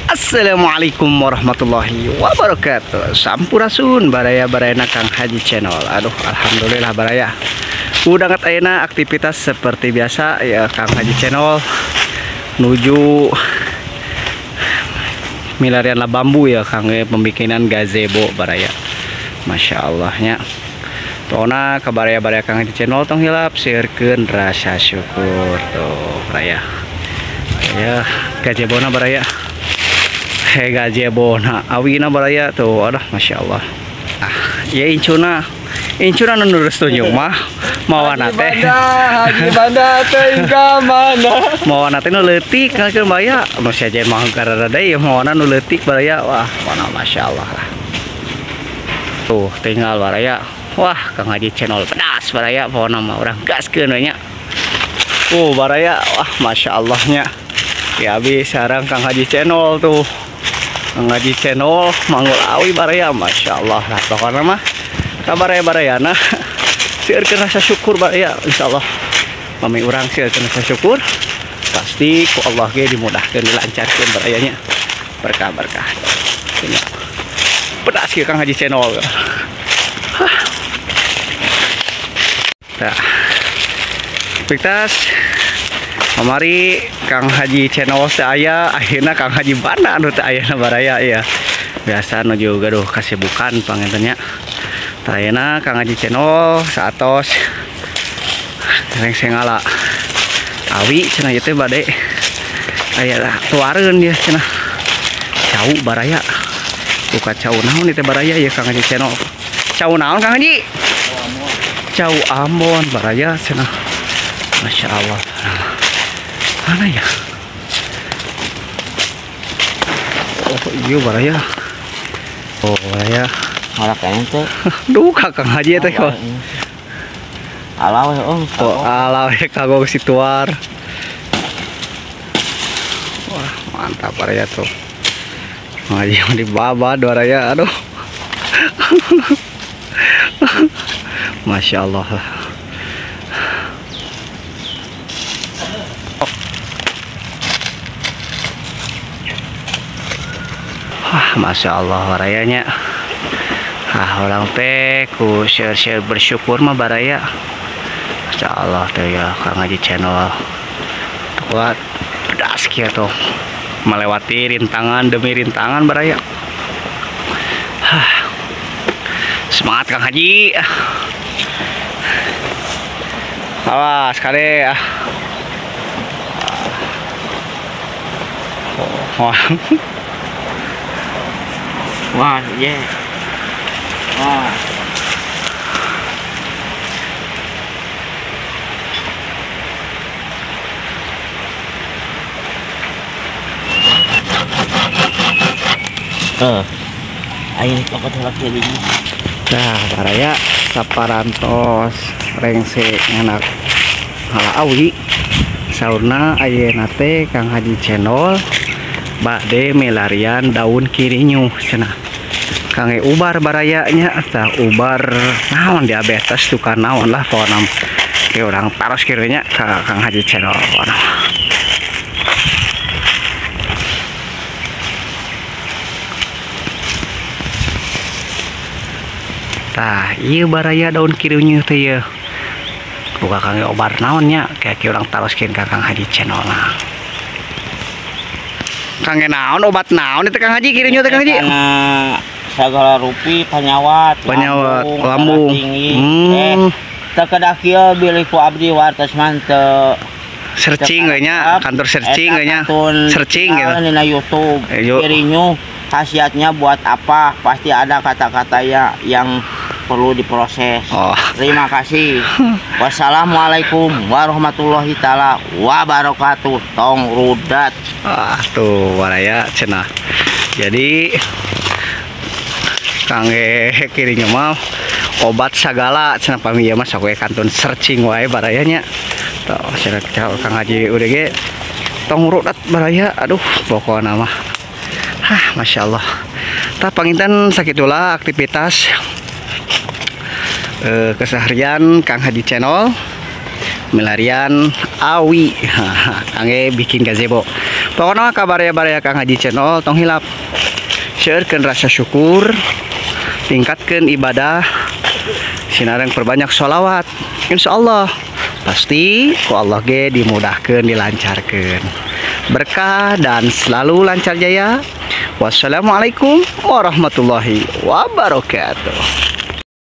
Assalamualaikum warahmatullahi wabarakatuh. Sampurasun baraya-barayana Kang Haji Channel. Aduh, alhamdulillah baraya. Udah ngat ayeuna aktivitas seperti biasa ya Kang Haji Channel nuju milarian lah bambu ya Kang pembikinan gazebo baraya. Masya Allahnya. Pokona ke baraya-baraya Kang Haji Channel tong hilap seueurkeun rasa syukur tuh baraya. Ya gazebona baraya. He gazebona awina baraya tuh aduh Masya Allah. Ah, ya incuna nu nurus tunjuk mah mawana teh. Haji Banda teh ka mana? Mawana teh nu leutik kalkeun baya. Nu saja mah karara deui mawana nu leutik baraya. Wah, mana Masya Allah lah. Tuh tinggal baraya. Wah, Kang Haji Channel pedas baraya pokona mah urang gaskeun we nya. Baraya wah Masya Allahnya. Ya habis sareng Kang Haji Channel tuh. Kang Haji Channel manggul awi baraya Masya Allah lah pokona mah kabaraya-barayana seueurkeun rasa syukur baraya insyaallah pami urang seueurkeun rasa syukur pasti ku Allah ge dimudahkeun dilancarkeun barayanya berkah-berkah. Pedas kieu Kang Haji Channel. Nah, aktivitas kamari Kang Haji Channel teu aya, akhirna Kang Haji Banda anu teu aya baraya ya. Biasa nuju gaduh kasibukan panginten nya. Tayana Kang Haji Channel saatos rengse ngala awi cenah ieu teh bade aya lah tuareun ieu cenah. Cau baraya. Buka cau naon ieu teh baraya ya Kang Haji Channel. Cau naon Kang Haji? Cau Ambon baraya cenah. Masya Allah. Mana ya? Oh iya baraya. Oh baraya. Malah kayaknya teh. Duh Kang Haji teh kok. Alah we om. Oh alah we kagok situar. Wah mantap baraya tuh. Haji di babad baraya aduh. Masya Allah lah. Wah, Masya Allah barayanya. Ah, orang teh ku share-share bersyukur mah baraya. Masya Allah teh ya Kang Haji Channel. Kuat pedas kieu tuh. Melewati rintangan demi rintangan baraya. Hah. Semangat Kang Haji. Awas kade ah. Oh. Wah, iya. Wah. Ayo pokok tolak jadi. Nah, baraya saparantos rengse nganak hala awi. Saurna ayeuna teh Kang Haji Channel bade milarian daun kirinyuh cenah. Kang ubar barayanya tah ubar naon diabetes tukang naon lah pokona ke urang taros kirinya ka Kang Haji Channel pokona. Tah ieu baraya daun kirinyuh teh ieu. Buka Kang obar naon nya kayak urang taroskeun ka Kang Haji Channel nah. Kang naon obat naon itu Kang Haji kirinyuh teh Kang Haji? Segala rupi panyawat, lambung, tinggi. Teu kedah kieu bilih ku abdi wartos mah teu searching we nya, kantor searching we nya. Searching gitu. Dina YouTube. Kirinyuh khasiatnya buat apa? Pasti ada kata-kata ya yang perlu diproses. Oh. Terima kasih. Wassalamualaikum warahmatullahi taala wabarakatuh. Tong rudat. Ah tuh baraya cenah. Jadi kangge kirinya mah obat sagala cenah pami ieu mah sok we kantun searching wae barayanya. Tuh cenah Kang Haji udah ge tong rudat baraya. Aduh pokona mah. Hah, Masya Allah. Tah panginten sakitulah aktivitas keseharian Kang Haji Channel milarian awi. Kangge bikin gazebo. Pokoknya kabaraya-baraya Kang Haji Channel tong hilap seueurkeun rasa syukur, tingkatkan ibadah, sinareng perbanyak sholawat. Insyaallah pasti ku Allah ge dimudahkan, dilancarkan, berkah dan selalu lancar jaya. Wassalamualaikum warahmatullahi wabarakatuh.